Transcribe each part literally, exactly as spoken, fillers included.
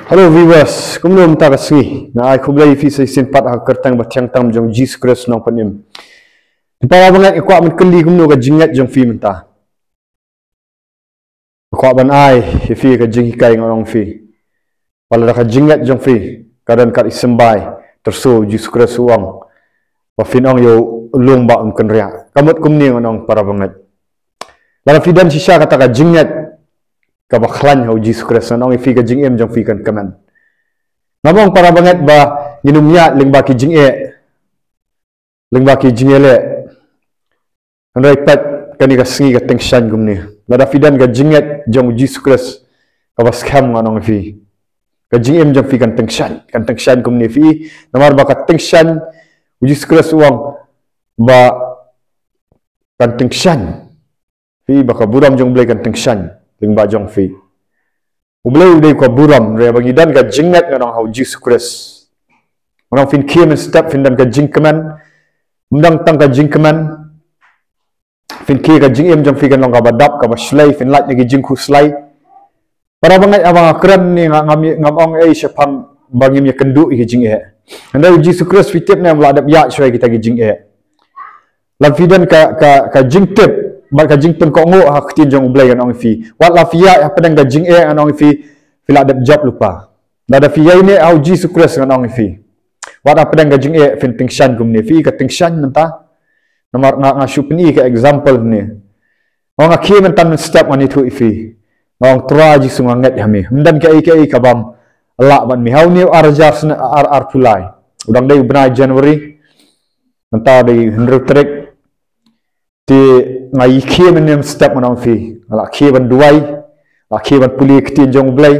Hello viewers, kumno mynta ka sngi? Nga ai khublei ïa phi sa shisien pat ha ka kyrteng ba thiang tam jong Jisu Khrist Nongpynim. Te para bangeit, nga kwah ban kylli kumno ka jingngeit jong phi mynta. Nga kwah ban ai ïa phi ka jinghikai, nga ong ïa phi. Ba lada ka jingngeit jong phi ka don kat i symbai, tyrso Jisu Khrist u ong ba phin ong ïa u lum ba un kynriah. Ka mut kumne, nga ong para bangeit. Lada phi don shisha kata ka jingngeit kaba khlaiñ ha u Jisu Khrist, nga ong ïa phi, ka jingim jong phi kan kmen. Ngam ong para bangeit ba ngin ym ïaid lyngba ki jingeh, lyngba ki jingeh leh. Hynrei pat kane ka sngi ka tyngshaiñ kumne. Lada phi don ka jingngeit jong u Jisu Khrist kaba skhem, nga ong ïa phi, ka jingim jong phi kan tyngshaiñ, kan tyngshaiñ kumne phi. Namar ba ka tyngshaiñ, u Jisu Khrist u ong ba kan tyngshaiñ phi, ba ka burom jong u Blei kan tyngshaiñ lyngba jong phi. U Blei u dei ka burom, hynrei ba ngi don ka jingngeit, nga ong, ha u Jisu Khrist. Nga ong phin khie mynstep phin don ka jingkmen. Ym dang tang ka jingkmen, phin khie ka jingim jong phi kan long kaba dap, kaba shlei, phin lait na ki jingkhuslai. Para bangeit, haba nga kren ne nga, ngam, ngam ong ei shaphang ba ngim ïakynduh ïa ki jingeh. Hynrei u Jisu Khrist, phi tip ne em, u la dep ïaid shuwa ïa kita ki jingeh. Lada phi don ka, ka, ka jingtip bad ka jingpynkohnguh ha ka ktien jong u Blei, ngan ong ïa phi, wat la phi ïaid hapdeng ka jingeh, ngan ong ïa phi, phi la dep jop lypa. Lada phi ïaineh ha u Jisu Khrist, ngan ong ïa phi, wat hapdeng ka jingeh phin tyngshaiñ kumne phi, ka tyngshaiñ mynta. Namar nga, nga shu pyni ka example ne. Nga ong, nga khie mynta mynstep, ngan ïathuh ïa phi. Nga ong, Trai Jisu, nga ngeit ha me. Ym don kaei kaei ka bym lah bad me. Ha une u ar hajar sne-, ar, arphew lai, u dang dei u bnai January. Mynta dei hynriew tarik. Te nga ïa khie mynne mynstep, ngan ong ïa phi. Nga la khie ban duwai, la khie ban pule ktien jong u Blei.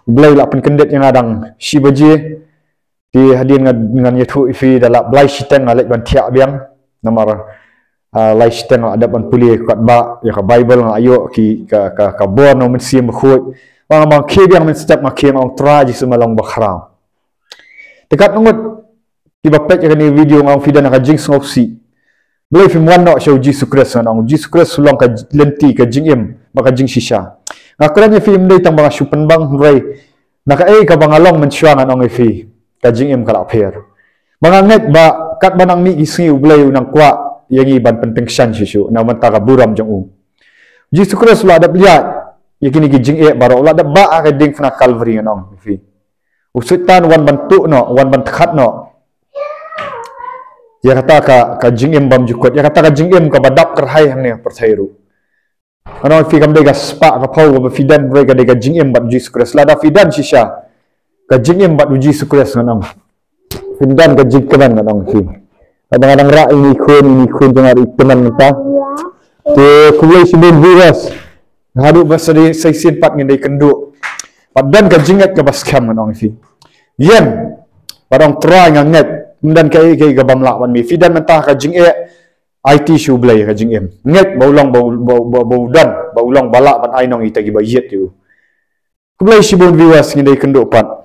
U Blei u la pynkyndit ïa nga dang shi baje. Te hadien ngan, ngan ïathuh ïa phi, da la blai shiteng nga leit ban thiah biang. Namar, ah, lai shiteng nga la dep ban pule katba ïa ka Baibl, nga ïoh ki, ka, ka, ka bor na u Mynsiem Bakhuid. Ba nga khie biang mynstep, nga khie, nga ong, Trai Jisu, me long bakhraw. Te katno ngut kiba peit ïa kane ka video, nga ong ïa phi, don ka jingsngewsih. Balei phim wan noh sha u Jisu Khrist, ngan ong. U Jisu Khrist u long ka lynti, ka jingim bad ka jingshisha. Nga kren ïa phi ym dei tang ba nga shu pynbang, hynrei na kaei kaba nga long mynshuwa, ngan ong ïa phi, ka jingim ka la pher. Ba nga ngeit ba katba nang mih ki sngi, u Blei u nang kwah ïa ngi ban pyntyngshaiñ shuh shuh na ka bynta ka burom jong u. U Jisu Khrist u la dep ïaid ïa kine ki jingeh baroh, u la dep bah ha ka diengphna Kalbari, ngan ong ïa phi. U Soitan u wan ban tuh noh, u wan ban tkhat noh ïa kata ka, ka jingim bymjukut, ïa kata ka jingim kaba dap kyrhai hangne ha pyrthei ruh. Ngan ong ïa phi, kam dei ka spah ka phew kaba phi don, hynrei ka dei ka jingim bad u Jisu Khrist. Lada phi don shisha ka jingim bad u Jisu Khrist, ngan ong, phin don ka jingkmen, ngan ong ïa phi. Kaba nga dang rah ïa ine i khun, ine i khun jong nga ruh i kmen mynta. Te khublei shibun viewers. Haduh ba sa dei sa shisien pat ngin dei kynduh bad don ka jingngeit kaba skhem, ngan ong ïa phi. Ïeng bad ong, Trai, nga ngeit, ym don kaei kaei ka bym lah bad me. Phi don mynta ha ka jingeh, aiti sha u Blei ka jingim. Ngeit ba u long ba u, ba, ba, ba u don, ba u long ba lah ban ai nong ïa kita kiba ïeit ïa u. Khublei shibun viewers, ngin dei kynduh pat.